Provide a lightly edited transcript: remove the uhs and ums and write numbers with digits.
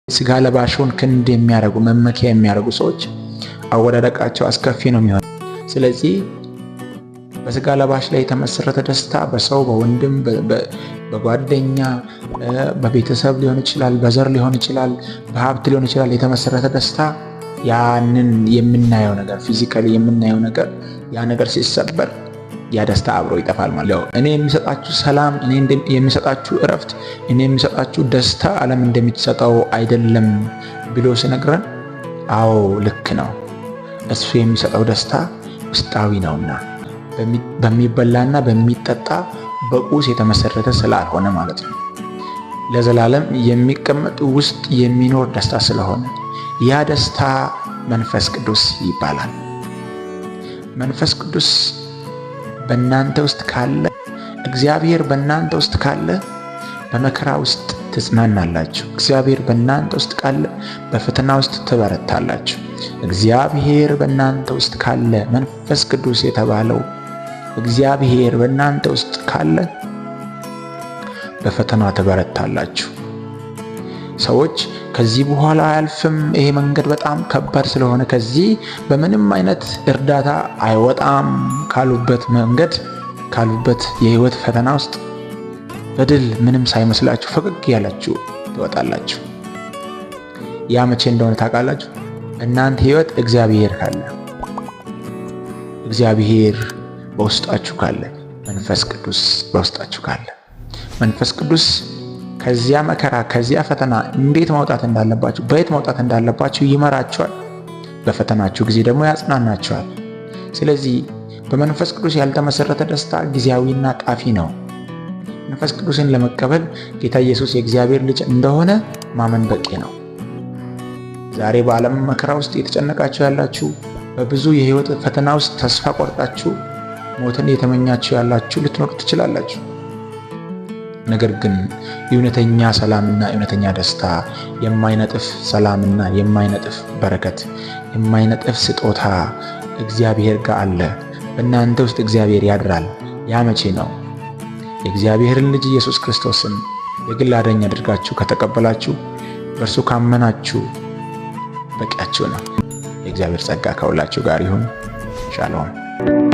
ስጋ ለባሹን ክንድ የሚያደርጉ፣ መመኪያ የሚያደርጉ ሰዎች አወዳደቃቸው አስከፊ ነው የሚሆነው። ስለዚህ በስጋ ለባሽ ላይ የተመሰረተ ደስታ በሰው፣ በወንድም፣ በጓደኛ፣ በቤተሰብ ሊሆን ይችላል፣ በዘር ሊሆን ይችላል፣ በሀብት ሊሆን ይችላል። የተመሰረተ ደስታ ያንን የምናየው ነገር፣ physically የምናየው ነገር፣ ያ ነገር ሲሰበር ያ ደስታ አብሮ ይጠፋል ማለት ነው። እኔ የምሰጣችሁ ሰላም፣ እኔ የምሰጣችሁ እረፍት፣ እኔ የምሰጣችሁ ደስታ ዓለም እንደምትሰጠው አይደለም ብሎ ሲነግረን፣ አዎ ልክ ነው። እሱ የሚሰጠው ደስታ ውስጣዊ ነውና በሚበላና በሚጠጣ በቁስ የተመሰረተ ስላልሆነ ማለት ነው። ለዘላለም የሚቀመጥ፣ ውስጥ የሚኖር ደስታ ስለሆነ ያ ደስታ መንፈስ ቅዱስ ይባላል። መንፈስ ቅዱስ በእናንተ ውስጥ ካለ፣ እግዚአብሔር በእናንተ ውስጥ ካለ በመከራ ውስጥ ትጽናናላችሁ። እግዚአብሔር በእናንተ ውስጥ ካለ በፈተና ውስጥ ትበረታላችሁ። እግዚአብሔር በእናንተ ውስጥ ካለ፣ መንፈስ ቅዱስ የተባለው እግዚአብሔር በእናንተ ውስጥ ካለ በፈተና ትበረታላችሁ። ሰዎች ከዚህ በኋላ አያልፍም፣ ይሄ መንገድ በጣም ከባድ ስለሆነ ከዚህ በምንም አይነት እርዳታ አይወጣም ካሉበት መንገድ፣ ካሉበት የህይወት ፈተና ውስጥ በድል ምንም ሳይመስላችሁ ፈገግ ያላችሁ ትወጣላችሁ። ያ መቼ እንደሆነ ታውቃላችሁ? በእናንተ ህይወት እግዚአብሔር ካለ፣ እግዚአብሔር በውስጣችሁ ካለ፣ መንፈስ ቅዱስ በውስጣችሁ ካለ፣ መንፈስ ቅዱስ ከዚያ መከራ፣ ከዚያ ፈተና እንዴት መውጣት እንዳለባችሁ፣ በየት መውጣት እንዳለባችሁ ይመራችኋል። በፈተናችሁ ጊዜ ደግሞ ያጽናናችኋል። ስለዚህ በመንፈስ ቅዱስ ያልተመሰረተ ደስታ ጊዜያዊና ጠፊ ነው። መንፈስ ቅዱስን ለመቀበል ጌታ ኢየሱስ የእግዚአብሔር ልጅ እንደሆነ ማመን በቂ ነው። ዛሬ በዓለም መከራ ውስጥ እየተጨነቃችሁ ያላችሁ፣ በብዙ የህይወት ፈተና ውስጥ ተስፋ ቆርጣችሁ ሞትን እየተመኛችሁ ያላችሁ ልትኖሩ ትችላላችሁ። ነገር ግን እውነተኛ ሰላምና እውነተኛ ደስታ፣ የማይነጥፍ ሰላምና የማይነጥፍ በረከት፣ የማይነጥፍ ስጦታ እግዚአብሔር ጋር አለ። በእናንተ ውስጥ እግዚአብሔር ያድራል። ያ መቼ ነው? የእግዚአብሔርን ልጅ ኢየሱስ ክርስቶስን የግል አዳኝ አድርጋችሁ ከተቀበላችሁ፣ በእርሱ ካመናችሁ በቂያችሁ ነው። የእግዚአብሔር ጸጋ ከሁላችሁ ጋር ይሁን። ሻሎም።